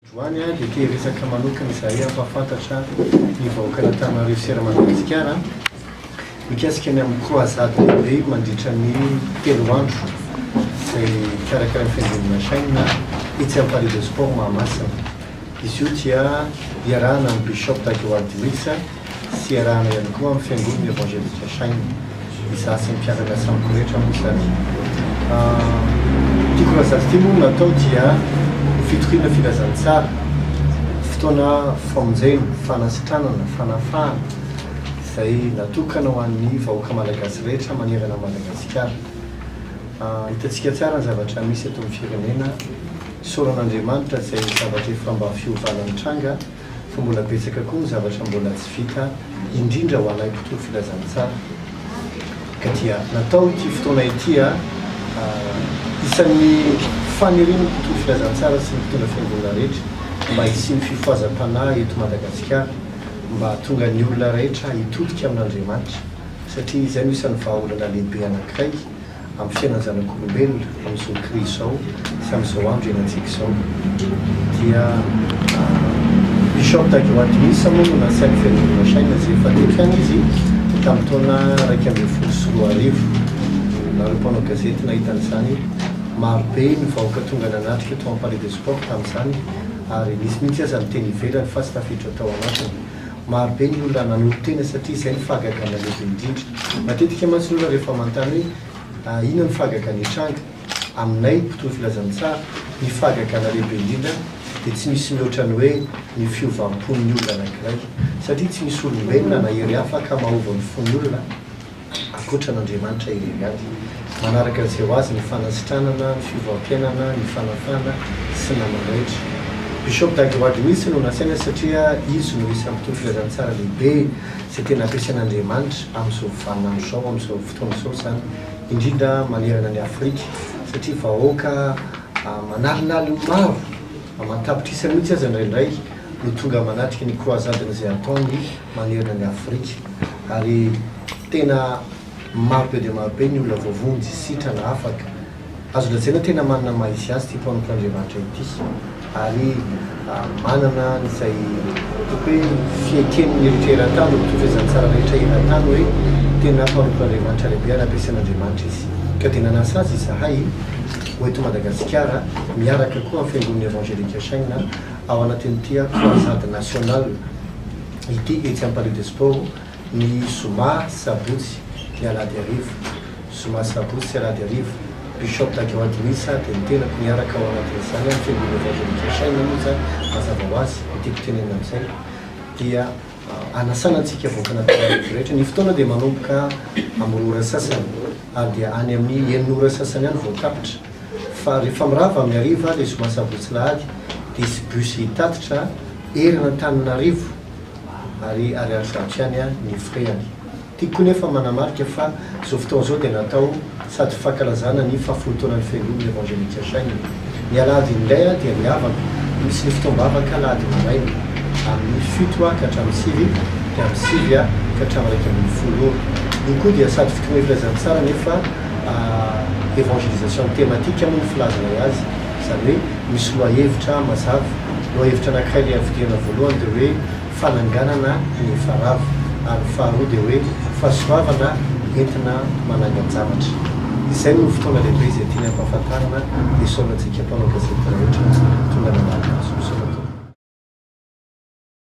Androany dia te hiresaka manokana izahay hampahafantatra ny vahoakan'Antananarivo sy eran'i Madagasikara mikasika ny amin'ny croisade lehibe mandritra ny 3 andro izay karakarain'ny fiangonana Shine etsy amin'ny Palais de Sport Mahamasina. Izy io dia iarahana amin'ny Bishop Dagewald Mills sy iarahana ihany koa amin'ny Fiangonana Evangelika Shine. Izaho sy ny mpiara-miasa amiko rehetra moa izany. Ity croisade ity moa no natao dia ho fitoriana filazantsara, fotoana famonjena, fanasitranana, fanafahana izay natokana ho an'ny vahoaka malagasy rehetra manerana an'i Madagasikara. Hitantsika tsara ny zavatra misy eto amin'ny firenena. Isaorana Andriamanitra izay zavatra efa mba fiovana nitranga. fa mbola betsaka koa ny zavatra mbola tsy vita indrindra ho anay mpitory filazantsara ka dia natao ity fotoana ity a isan'ny fanirian'ny mpitory filazantsara sy ny mpitondra fiangonana rehetra mba hisian'ny fifohazam-panahy eto Madagasikara mba hahatonga ny olona rehetra hitodika amin'Andriamanitra satria izay no isan'ny vahaolana lehibe anankiray amin'ny fiainan'ny zanak'olombelona amin'izao krizy izao sy amin'izao andro iainantsika izao dia Bishop Dagewa Dinis moa no nasain'ny fiangonana Shine izay efa teto ihany izy tamin'ny taona 2011. Nareo mpanao gazety nahita an'izany, marobe ny vahoaka tonga nanatrika tao amin'ny Palais des Sports tamin'izany ary nisy mihitsy aza ny teny ivelany fa tsy tafiditra tao anatiny. Maro be ny olona nanolo-tena satria izay no fahagagana lehibe indrindra. Matetika mantsy ny olona rehefa manontany hoe inona no fahagagana hitranga, aminay mpitory filazantsara, ny fahagagana lehibe indrindra dia tsy misy mihoatra ny hoe ny fiovam-pon'ny olona anankiray. Satria tsy misy olombelona na hery hafa ka mahova ny fon'ny olona. Ankoatra an'Andriamanitra irery ihany. Manaraka izay ho azy ny fanasitranana, ny fiovam-piainana, ny fanafana sy ny namany rehetra. Bishop Dagewagy mihitsy no nasaina satria izy no isan'ny mpitory filazantsara lehibe izay tena ampiasain'Andriamanitra amin'izao vaninandro izao, amin'izao fotoana izao izany, indrindra manerana an'i Afrika satria vahoaka aman'alinaliny maro, aman-tapitrisany mihitsy aza indraindray no tonga manatrika ny croisade-ny izay ataony manerana an'i Afrika ary tena maro be dia maro be ny olona voavonjy, sitrana, afaka. Azo lazaina tena manana maha izy azy ity mpanompon'Andriamanitra ity ary manana an'izay ataoko hoe fieken'ny rehetra eran-tany, ireo mpitory filazantsara rehetra eran-tany hoe tena mpanompon'Andriamanitra lehibe ary ampiasain'Andriamanitra izy. Ka dia nanasa azy izahay ho eto Madagasikara miaraka koa amin'ny Fiangonana Evangelika Shine ao anatin'ity Croisade Nationale ity etsy amin'ny Palais des Sports ny zoma, sabotsy, ny alahady hariva. Zoma, sabotsy sy alahady hariva. Bishop Dagewa Dimisa dia ny tenako miaraka ao anatin'izany amin'ny fiangonana Evangelika Shine moa izany mazava ho azy ny tiako tenenina amin'izay dia anasana antsika vahoakan'Antananarivo rehetra. Ny fotoana dia manomboka amin'ny 2 ora sasany ary dia any amin'ny 6 ora sasany any vao tapitra fa rehefa mirava amin'ny hariva ilay zoma, sabotsy, lahady dia hisy bus hitatitra eran'Antananarivo ary ariary 100 ihany ny frais-ny. Tiako koa nefa manamarika fa izao fotoana izao dia natao sady fankalazana ny fahafolo taonan'ny Fiangonana Evangelika Shine. Ny alahady indray dia miavaka, misy ny fotoam-bavaka alahady maraina, amin'ny 7 ka hatramin'ny 9 dia amin'ny 9 ka hatramin'ny 11 ora. Io koa dia sady fotoana filazantsara nefa évangélisation thématique moa ny filazanay azy, izany hoe misy lohahevitra mazava. Lohahevitra anankiray ilay havidiana voalohany dia hoe fananganana ny efa rava ary ny faharoa dia hoe fahasoavana entina manangan-javatra. Izay no fotoana lehibe izay tiany hampahafantarana ny isaorantsika mpanao gazety rehetra tonga.